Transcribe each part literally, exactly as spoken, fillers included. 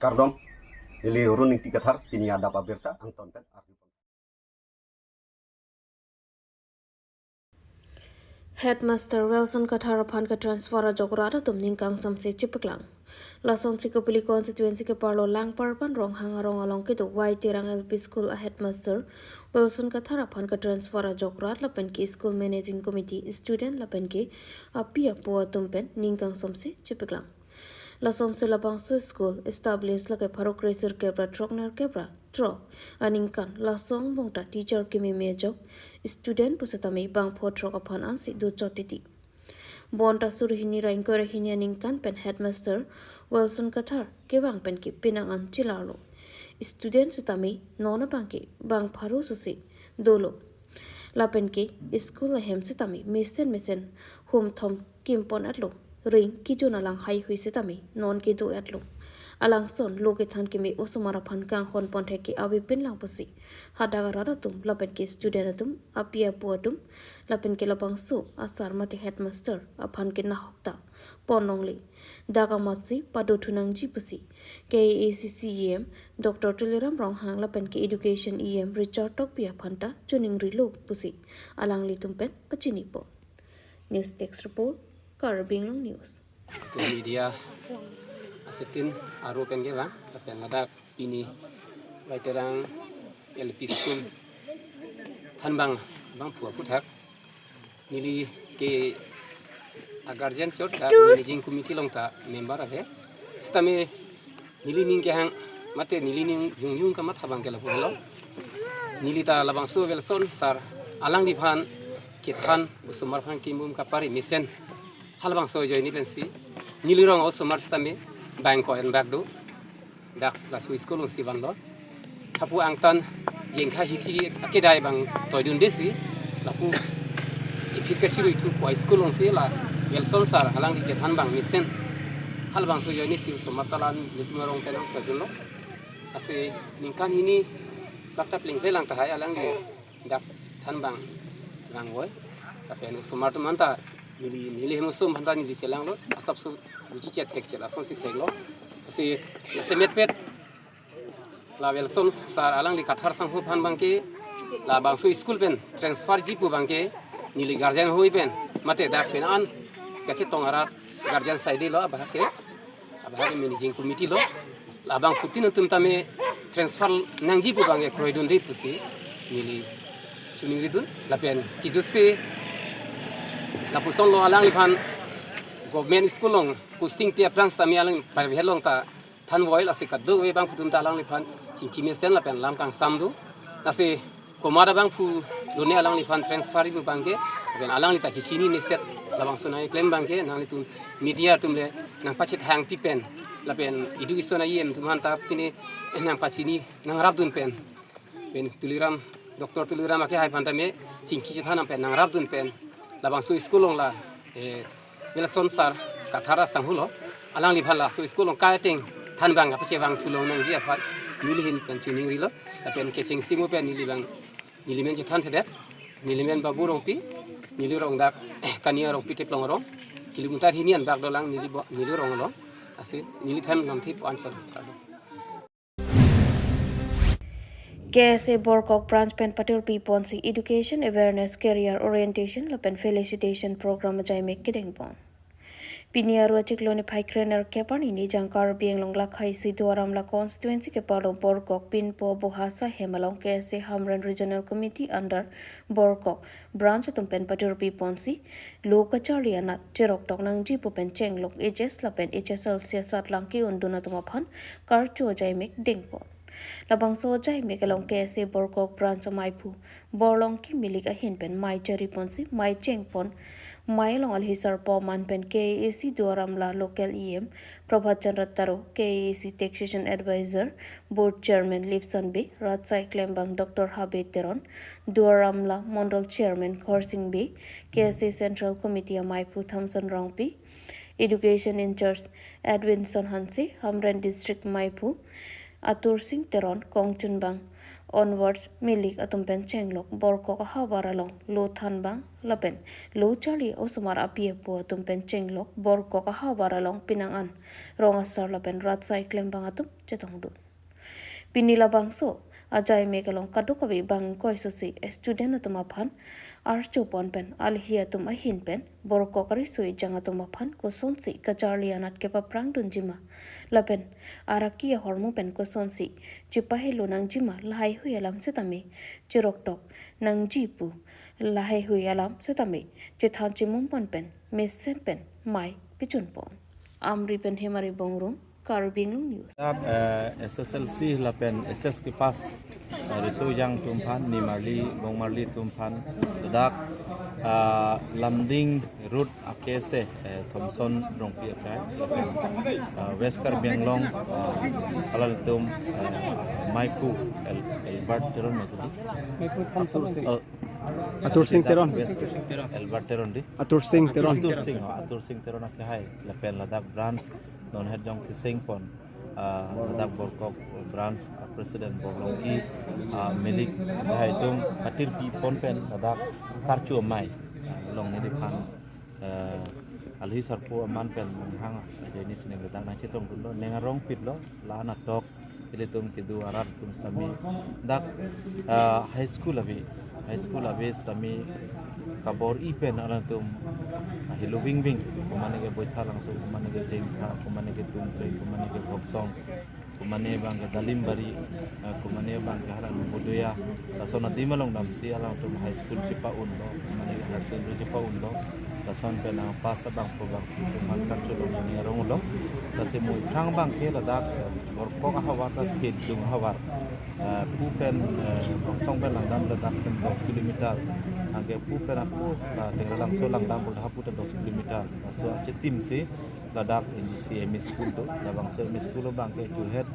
Kardom, neli Run Ingti Kathar, pini adap abirta angton pen arju. Headmaster Wilson Kathar aphan ke transfer ajok rat atum ning kangsam si chepaklang. Lasonsi Kopili constituency ke-arlo Langparpan Ronghang arong along kedo Waiterang L P School a headmaster Wilson Kathar aphan ke transfer ajok rat lapen ke school managing committee, student lapen ke api apo atum pen ning kangsam si chepaklang. Lasonsi labangso school establish lake pharo kresirkep ra throknerkep ra throk aningkan, laso angbong ta teacher kememe ajok, student pusitame bangpho throk aphan ansi dochot titi. Bonta suri hini ra ingkoi ra hini aningkan pen headmaster Wilson Kathar kevang pen ke penang an chelarlo. Student sitame non abang ke bang pharo susi dolo. Lapen ke school ahem sitame mesen mesen humthom kimpon atlo. Ring kijun alang haihui sitame non kedo atlo. Alangson lo kethan keme osomar aphan kanghon pon thek ke avepin lang pusi hadak arat atum lapen ke student atum, api apo atum lapen ke labangso asar mate headmaster aphan ke nahok ta pon longle. Dak amatsi pado thunangji pusi K A A C C E M Doctor Tuliram Ronghang lapen ke Education E M Richard Tokbi aphan ta choningrilo pusi alanglitum pen pachini pon. News Desk Report, Karbi Anglong News. Media asetin aro pen kevang, lapen ladak pini Waiterang L P School thanbang bangphu aphuthak neli ke a guardian chot ta managing committee along ta member ave. Sitame neli ning kehang mate neli ning yung yung kamatha abang ke lapu helo. Neli ta labangso Wilson sir alangliphan kethan osomar aphan kimum kapari mesen halabangso ajoine pensi neli rong osomar sitame bang ko en bak do. Dak laso school alongsi vanlo. Hapu angtan jengkha hithi akedai bang toidunde si lapu iphit kachirui thu po school alongsi la Wilson sir alangli kethan bang mesen halabangso ajoine si osomar ta la nelitum arong pen nangtoidunlo. Lasi ningkan hini bak ta plengple lang tahai alangli dak thanbang vangvoi. Lapen osomar atum anta neli, neli hem osom aphan ta neli chelanglo, asapso uji chethek chel asonsi theklo. Lasi lasemet pet la Wilson sir alangli Kathar sangho aphan abang ke labangso school pen transfer ji pu abang ke neli guardian hoi pen mate dak pen an kachetong arat guardian side lo abahak ke, abahak ke managing committee lo, labangphutin atum tame transfer nangji pu abang ke kroidunde pusi neli choningridun lapen kijutsi lapuson lo alangliphan government school along posting te aphrang sitame alang private along ta thanvoi, lasi kadokave bangphutin ta alangliphan chingki mesen lapen lam kangsam do. Lasi komat abangphu lone alangliphan transfer pu abang ke, lapen alangli ta chechini neset labangso nangkeklem abang ke nanglitum media atum le nangpachethang pi pen lapen education a E M atum aphan ta pine nangpachini nangrapdun pen, pen Tuliram, Doctor Tuliram akehai aphan tame chingki chethan pen nangrapdun pen labangso school along la, eh, Wilson sir Kathar asangho lo, alangliphan laso school along kaiteng thanbang kapachevang thu longnangji aphan neli ahin pen choningrilo. Lapen kechengsi mo pen neli abang, neli men chethanthedet, neli men Babu Rongpi, neli rong dak Kania Rongpi Teplong arong, kilometer hini an bak dolang neli bo-, neli rong along. Lasi neli than namthi po anchal. K S A Borkok Branch pen paturpi ponsi Education Awareness, Career Orientation lapen Felicitation Program ajaimek kedeng pon. Pini Aru achiklo niphai krenerkep arni nijang Karbi Anglong lakhai isi Duar Amla constituency ke-arlo Borkok Pinpo Bohasa hem along K S A Hamren Regional Committee under Borkok Branch atum pen paturpi ponsi lo kacharli anat cherok tok nangji pu pen chenglok H S lapen H S L C asatlang ke-undun atum aphan karcho ajaimek dengpon. Labangso ajaimek along K S A Borkok Branch amaiphu Borlongki Milik ahin pen mei chari ponsi mei chengpon. Mei along alhi sarpo man pen K A A C Duar Amla local E M Prabhat Chandra Taro, K A A C Taxation Advisor Board Chairman Lipson Bey, rat asai klembang Doctor Habe Teron, Duar Amla Mondol Chairman Khorsing Bey, K S A Central Committee amaiphu Thamson Rongpi, Education in-charge Edwinson Hanse, Hamren District maiphu Atur Singh Teron, kongchunbang onwards milik atum pen chenglok borkok ahavar along lo thanbang lapen lo charli osomar api apo atum pen chenglok borkok ahavar along pinang an rong asar lapen rat asai klembang atum chetongdun. Pini labangso ajai mek along kadokave bang ingkoi sosi student atum aphan archo pon pen alhi atum ahin pen borkok ariso ejang atum aphan kosonsi kacharli anat kepaprang dunjima lapen araki ahormu pen kosonsi chepahelo nangjima lahaihui alam setame cheroktok nangji pu lahaihui alam setame chethan chemum pon pen mesen pen mei pechun pon. Amri pen Hemari Bongrung, Karbi Anglong News. Dak, eh, S S L C lapen H S K pass, eh, riso ejang atum aphan, nimarli, bongmarli atum aphan, dak, ah, Lumding Road akese, eh, Thomson Rongpi akai, lapen, ah, West Karbi Anglong, ah, alanglitum, eh, maipu El-, Albert Teron maipu di. Maipu Thomson. Oh, Atur Sing Teron. West Albert Teron di. Atur Sing Teron. Atur Sing, oh, Atur Sing Teron akehai, lapen ladak branch non het jong keseng pon, ah, ladak Borkok branch, ah, president Borlongki, ah, milik hai tung katir pi pon pen ladak karchu amei, ah, long neli aphan, eh, alhi sarpo aman pen hang ajoine sining ladak nangchetongdunlo, neng arong pitlo, la-an atok ilitum kedo arat atum sitame dak, ah, high school ave, high school ave sitame kabor-i pen alanglitum, ah, helo vingving, komane ke Boithalangso, komane ke Jengkha, komane ke Tumpreng, komane ke Voksong, komane abang ke Dalimbari, ah, komane abang ke hala Navodaya, lason adim along damsi alangtum high school chepa-unlo, komane ke higher secondary chepa-unlo, lason pen nangpass abangphu abangphi atum aphan karchu long neli arong lo. Lasi mo aphrang abang ke ladak, eh, Borkok ahavar ta Thedung ahavar. Eh, pu pen, eh, Voksong pen langdam ladak pen dos kilometer. Anke pu pen ako, eh, Tengralangso langdam pu laha pu ta dos kilometer. Laso achitim si ladak isi M E school do, labangso M E school abang ke chuhet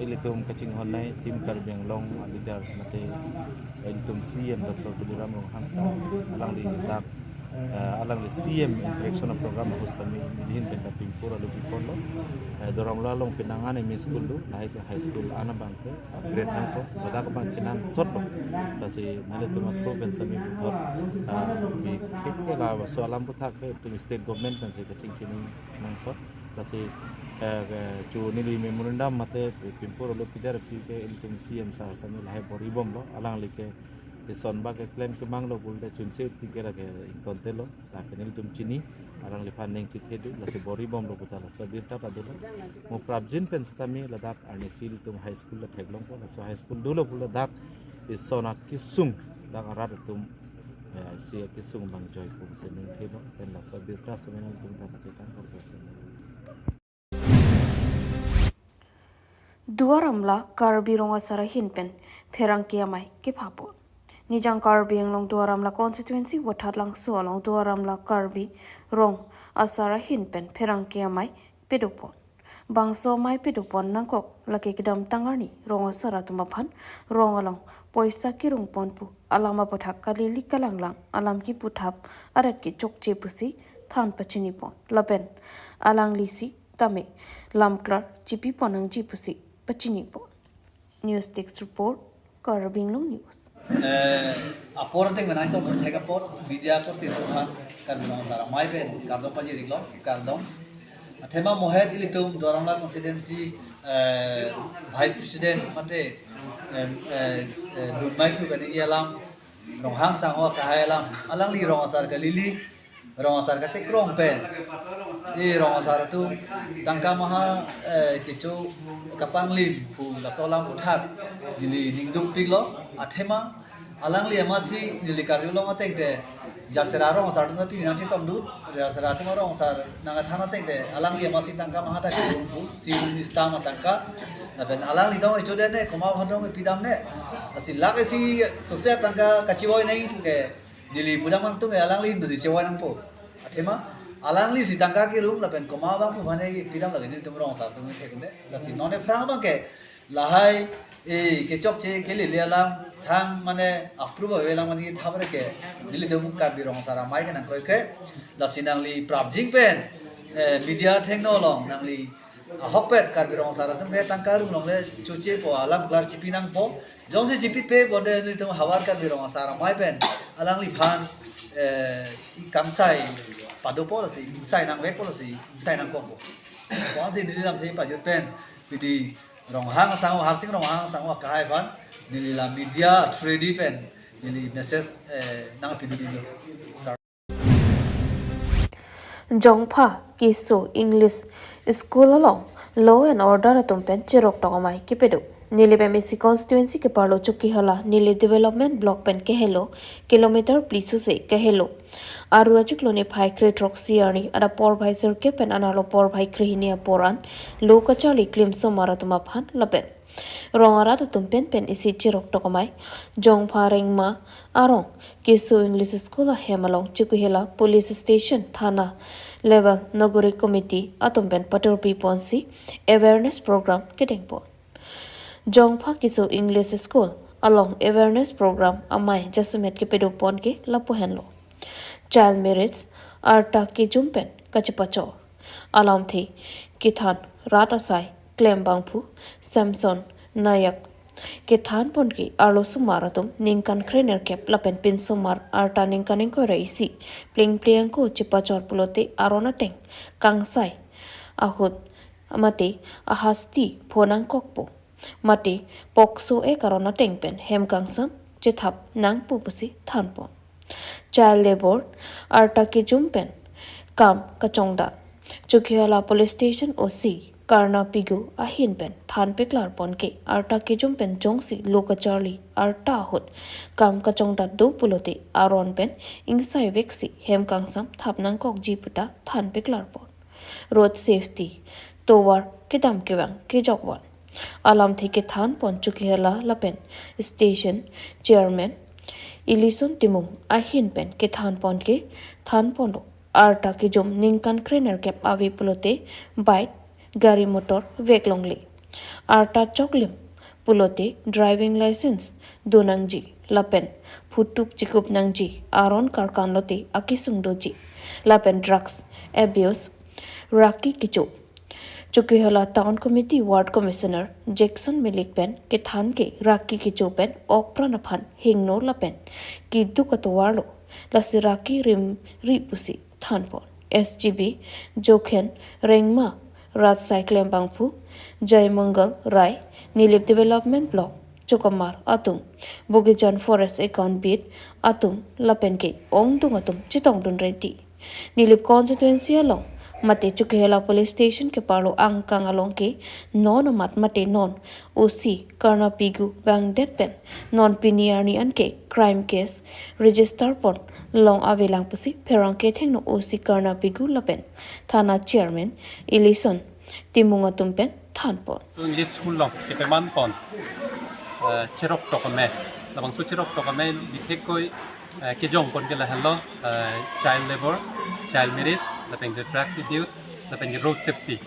ilitum kachinghon nei Team Karbi Anglong leader mate ilitum C E M Doctor Tuliram Ronghang sir, alangli dak, eh, alangli C E M interaction program host ami nihin pen ta pimpur alo piponlo. Eh, Doramla along pinang an M E school do, lahai ke high school an abang ke upgrade nangpo, ladak abang kenangsotlo. Lasi nanglitum aphu pen sitame puthot, ah, bi ke ke laso alam aphuthak ke itum state government pensi kachingki nangsot. Lasi, eh, ke chu neli memorandum mate pimpur alo pidar pi ke ilitum C E M sir sitame lahai bor-i bomlo, alangli ke ison ba keklem kemanglo pulote chunche uti ke lake ingtontelo, lake nelitum chini, alangliphan neng chithe do, lasi bor-i bomlo puta laso abirta ta dolo. Mo prapjin pen sitame ladak arnisi ilitum high school ta theklongpo, laso high school dolo pulo dak ison akesung, dak arat atum, eh, isi akesung abang joipo pusi ningthelo, pen laso abirta sitame nangtum ta kachetang korpo. Duar Amla Karbi Rong Asar ahin pen pherangke amei kepha pon. Nijang Karbi Anglong Duar Amla constituency Wathat Langso along Duar Amla Karbi Rong Asar ahin pen pherangke amei pedo pon. Bangso amei pedo pon nangkok lake kedamtang arni rong asar atum aphan rong along poisa kerung pon pu alam aphuthak kalili kalanglang alam kiputhap arat kechokche pusi than pachini pon. Lapen alangli sitame lam klar chipi pon nangji pusi pachini pon. News Desk Report, Karbi Anglong News. Eh, apor ateng menai to berthek apor, media apor tintuhan, Karbi Rong Asar amei pen kardom pajirlo, kardom. Athema mo het ilitum Duar Amla constituency, eh, Vice President mate, eh, eh, eh, dunmai ku kani alam, Ronghang sangho akehai alam, alangli rong asar kalili, rong asar kachekrong pen, e rong asar atum tangka maha, eh, kecho kapanglim pu laso alam aphuthak neli ningduk piklo. Athema alangli amatsi neli karjulong ateng te, Jasera rong asar atum pini nangchetongdun, Jasera atum rong asar nangkethan ateng te, alangli amatsi tangka maha ta kerung pu, si minister ma tangka, lapen alangli dong echo den ne, komat aphan dong epidam ne, lasi lake si sose tangka kachevoi nangji ke, neli pudam nangtung ke alangli nangsi chevoi nangpo. Athema, alangli si tangka kerung lapen komat abang pu mane pidam lake nelitum rong asar atum theklong ne. Lasi non aphrang abang ke lahai, eh, kechokche kelele alam thang mane approve ave alam mane thapre ke nelitum Karbi Rong Asar amei ke nangkroikre. Lasi nangli prapjin pen, eh, media thengno along nangli Ahokpet Karbi Rong Asar atum ke tangka rum longle chochepo, alam klar chipi nangpo. Jongsi chipipe bonde nelitum havar Karbi Rong Asar amei pen alangliphan, eh, kangsai padopo lasi, ingsai nangvekpo lasi, ingsai nangkokpo. Bonsi neli lamthe pajut pen pidi Ronghang asangho, Harsing Ronghang asangho akahai aphan neli la media through di pen neli message, eh, nangpidunlo. Jongpha Keso English School along law and order atum pen cheroktok amei kepedo. Nilip M A C constituency keparlo Chokihola Nilip Development Block pen kehelo kilometer phli suse kehelo aru achiklo niphai kre-throksi arni adap porphai sirkep pen anerlo porphai krehini apor an lo kacharli klim osomar atum aphan lapen rong arat atum pen pen isi cheroktok amei Jongpha Rengma arong Keso English School ahem along Chokihola Police Station, Thana level Nagarik Committee atum pen paturpi ponsi awareness program kedengpon. Jongpha Keso English School along awareness program amei jasemet kepedo pon ke lapu henlo. Child marriage, arta kejum pen kachepachor alamthe kethan rat asai klembangphu Samson Nayak kethan pon ke arlo osomar atum ningkan krenerkep lapen pinsomar arta ningkan ingkoi ra isi plengple angko chepachor pulote aron ateng kangsai ahut mate ahasti pho nangkokpo mate POCSO Act aron ateng pen hem kangsam chethap nangpo pusi thanpon. Child labor, arta kejum pen kam kachongdat, Chokihola Police Station O C Karna Pigu ahin pen than peklar pon ke arta kejum pen jongsi lo kacharli arta ahut kam kachongdat do pulote aron pen ingsai veksi hem kangsam thap nangkokji puta than peklar pon. Road safety tovar kedam kevang kejok van alamthe kethan pon Chokihola lapen station chairman Ilison Timung ahin pen kethan pon ke than ponlo arta kejum ningkan krenerkep ave pulote bike gari motor vek longle. Arta choklim pulote driving license do nangji lapen phutup chikup nangji, aron karkan lote akesung doji lapen drugs abuse, raki kecho. Chokihola Town Committee Ward Commissioner Jackson Milik pen kethan ke raki kecho pen okpran aphan hingno lapen keduk atovarlo, lasi raki rimri pusi thanpon. S G B Jokhen Rengma, rat asai klembangphu Jaimangal Rai, Nilip Development Block Chokamar atum, Bogijan Forest Account Beat atum lapen ke ongdung atum chetongdun renti. Nilip constituency along mate Chokihola Police Station keparlo angkang along ke non amat mate non O C Karna Pigu vangdet pen non pini arni an ke crime case register pon long avelang pusi pherangke thengno O C Karna Pigu lapen thana chairman Ilison Timung atum pen thanpon. English school along kepeman pon, eh, cheroktok amei. Labangso cheroktok amei bithek koi, eh, kejong pon ke lahenlo, eh, child labor, child marriage, lapen ke drugs abuse, lapen ke road safety.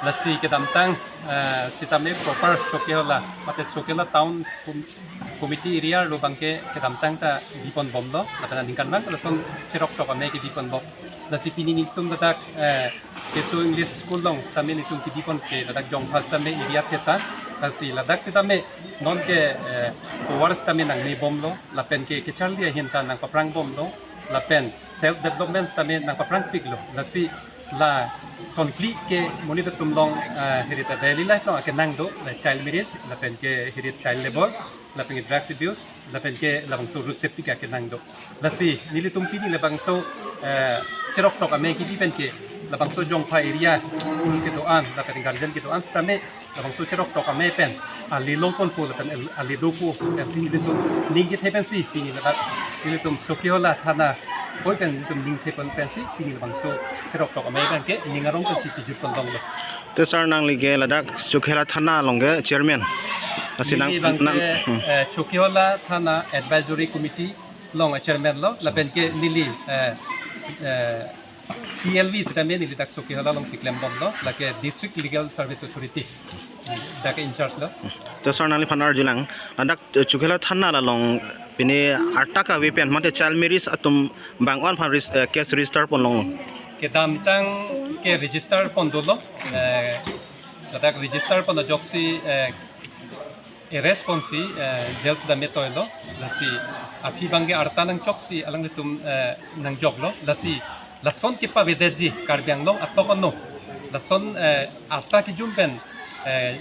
Lasi kedamtang, eh, sitame proper Chokihola mate Chokihola town com-, committee area arlo abangke kedamtang ta bipon bomlo, lapen aningkanvang lason cheroktok amei kebipon bom. Lasi pini nelitum ladak, eh, Keso English School along sitame nelitum kebipon ke ladak Jongpha sitame area theta. Lasi ladak sitame non ke, eh, tovar sitame nangne bomlo, lapen ke kacharli ahin ta nangpaprang bomlo, lapen self development sitame nangpaprang piklo. Lasi lason phli ke monit atum along, eh, hirit daily life along akenang do, la child marriage, lapen ke hirit child labor, lapen ke drugs abuse, lapen ke labangso road safety ke akenang do. Lasi nelitum pini labangso, eh, cheroktok amei kebi pen ke labangso Jongpha area school kedo-an, lapen guardian kedo-an sitame labangso cheroktok amei pen ale longponpo lapen ale dopo pensi nelitum ning kethe pensi pini ladak nelitum Chokihola thana koi pen nelitum ning the pen pensi pini labangso cheroktok amei pen ke ning arong pensi kejut pon longlo. Te sir nangli ke ladak Chokihola thana along ke chairman. Lasi nang, neli abangke, nang, hmm. Eh, Chokihola thana advisory committee along chairman lo, lapen ke neli, eh, eh, P L V sitame neli dak Chokihola alongsi klem bomlo, lake District Legal Service Authority dak in charge lo. Te sir nangliphan arjulang, ladak, eh, Chokihola thana along pini arta kave pen mate child marriage atum bang-an aphan ris-, eh, case register pon longlo. Kedamtang ke register pon dolo, eh, Ladak register pon ajoksi, eh, arrest ponsi, eh, jail sida metoilo, lasi aphi abangke arta nangchoksi alanglitum, eh, nangjoklo, lasi lason kepavedetji Karbi Anglong atok ano, lason, eh, arta kejum pen, eh,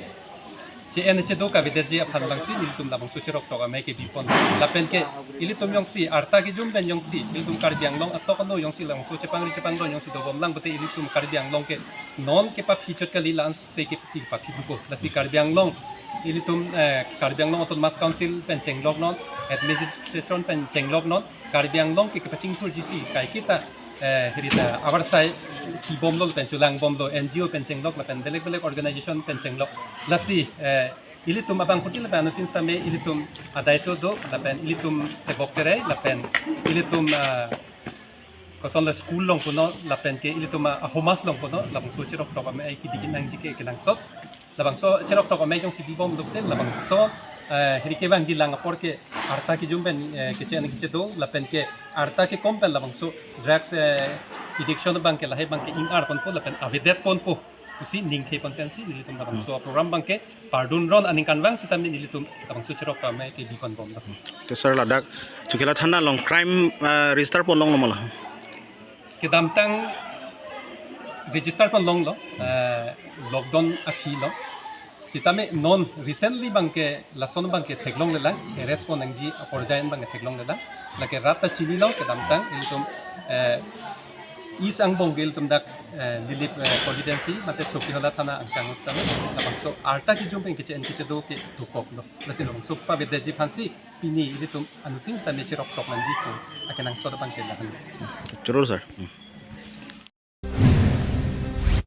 che-en chedo kavedetji aphan abangsi nelitum labangso cheroktok amei kebipon. Lapen ke ilitum jongsi arta kejum pen jongsi ilitum Karbi Anglong atok ano jongsi labangso chepangri chepangdon jongsi dobomlang pute ilitum Karbi Anglong ke non kepaphi chot kali, la-ansi kepisi paphi duko. Lasi Karbi Anglong ilitum, eh, Karbi Anglong Autonomous Council pen chengloknon, administration pen chengloknon, Karbi Anglong ke kepachingthurjisi kaiketa, eh, hirita avarsai kebomlo lapen chelangbomlo, N G O pen chenglok lapen belek belek organization pen chenglok. Lasi, eh, ilitum abang kuti lapen anuttin sitame ilitum adaito do lapen ilitum tebok terei lapen ilitum, ah, kosonlo school along punon lapen ke ilitum, ah, ahomas along punon labangso cheroktok amei kebikin nangji ke kenangsot. Labangso cheroktok amei jongsi bibomlo pute labangso, eh, hirike bang jilang apor ke arta kejum pen, eh, keche-en kechedo lapen ke arta kekom pen labangso drugs, eh, addiction abangke lahai abangke ingar ponpo lapen avedet ponpo pusi ningthe pon pensi nelitum labangso program abangke pardun ron aningkanvang sitame nelitum labangso cheroktok amei kebiponbomlo. To sir, ladak Chokihola thana along crime, eh, register pon longlo ma la? Kedamtang register pon longlo, eh, lockdown aphi lo. Sitame non recently abangke lason abangke theklonglelang, arrest pon nangji aporjai abangke theklonglelang. Lake rat ta chinilo kedamtang ilitum, eh, East angbong ke ilitum dak, eh, Lilip, eh, constituency mate Chokihola thana angkang sitame labangso arta kejum pen keche-en kechedo ke dokoklo. Lasi labangso pavedetji aphansi pini ilitum anuttin sitame cheroktok nangji pu akenangsot abangke lahenlo. Chorolo sir. Hmm.